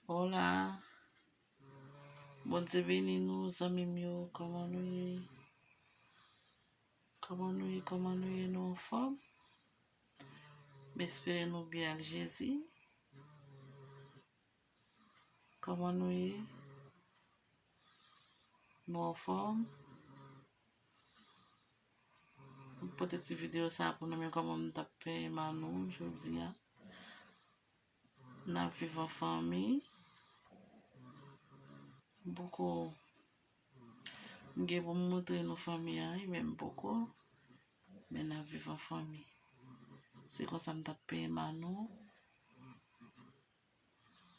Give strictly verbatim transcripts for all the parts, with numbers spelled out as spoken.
Hola. Bondye beni nou, zanmi m yo. Kòman nou ye? Kòman nou ye? Kòman nou ye? Nou anfòm? M espere nou byen ak Jezi. Kòman nou ye? Nou anfòm? M pote ti videyo sa pou nou, men kòman m t ap penyen Manou jodi a. N ap viv an fanmi. M poko, m gen pou m montre nou fanmi an, wi, men m poko. Men n ap viv an fanmi. Se konsa m t ap penyen Manou.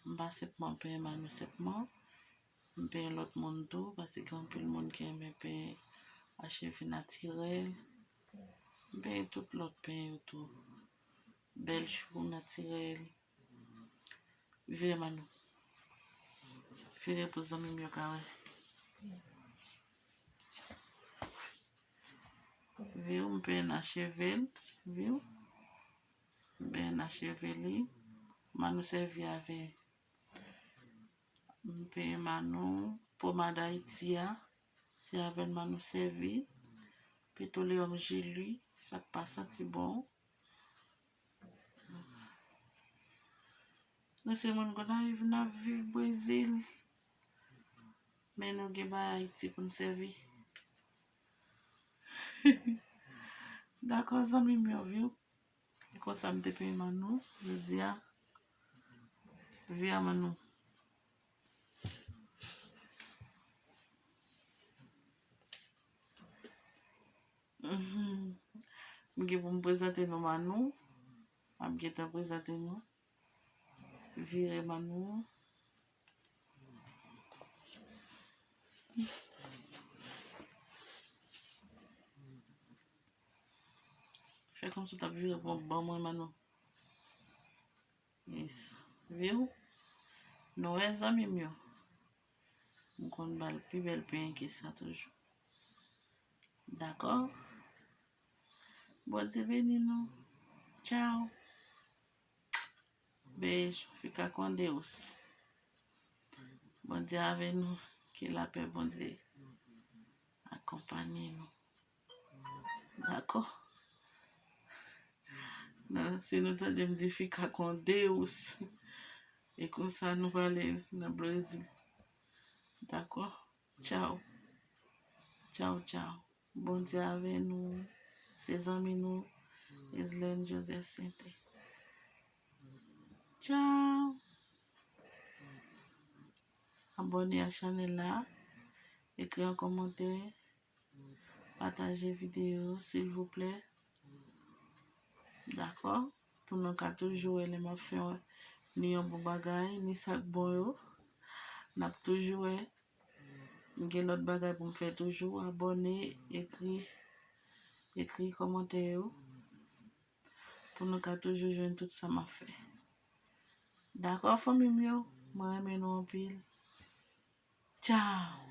M pa senpman penyen Manou senpman. M penyen lòt moun tou, paske gen anpil moun ki renmen penyen acheve natirèl. M penyen tout lòt penyen yo tou. Bèl chou natirèl. Vire Manou. Vire pou zanmi m yo ka wè. Vire, m penyen acheve l. Vire. M penyen acheve li. Manou sèvi avè. M penyen Manou, pomad Ayiti a. Se avè l Manou sèvi. Petoleyòm Jili, sa k pa santi bon. Nou se moun Gonayiv, n ap viv Brezil. Men nou gen bay Ayiti pou n sèvi. Dakò, zanmi m yo, vire. E konsa m te penyen Manou jodi a. Vire Manou. Mhm. M gen pou m prezante nou Manou. M ap gentan prezante nou. Vire Manou. Fè kòmsi w t ap vire pou ban mwen Manou. Yes. Vire. Nou wè zanmi m yo. M konn ba l pi bèl penyen ke sa toujou. Dakò? Bondye beni nou. Tchao. Beijo, fica com Deus. Bondye avè nou, ke lapè Bondye akonpanye nou. Dakò? Nan, si nou tande m di fica com Deus, e konsa nou pale nan Brezil. Dakò? Tchao. Tchao, tchao. Bondye avè nou. Se zanmi nou, Islène Joseph Sainté. Tchao. Abòne a chanèl la. Ekri an kòmantè. Pataje videyo, silvouplè. Dakò? Pou nou ka toujou wè lè m ap fè ni yon bon bagay, ni sa k bon yo. N ap toujou wè. M gen lòt bagay pou m fè toujou. Abòne, ekri, ekri kòmantè yo. Pou nou ka toujou jwenn tout sa m ap fè. Dakò, fanmi m yo? Mwen renmen nou anpil. Tchao!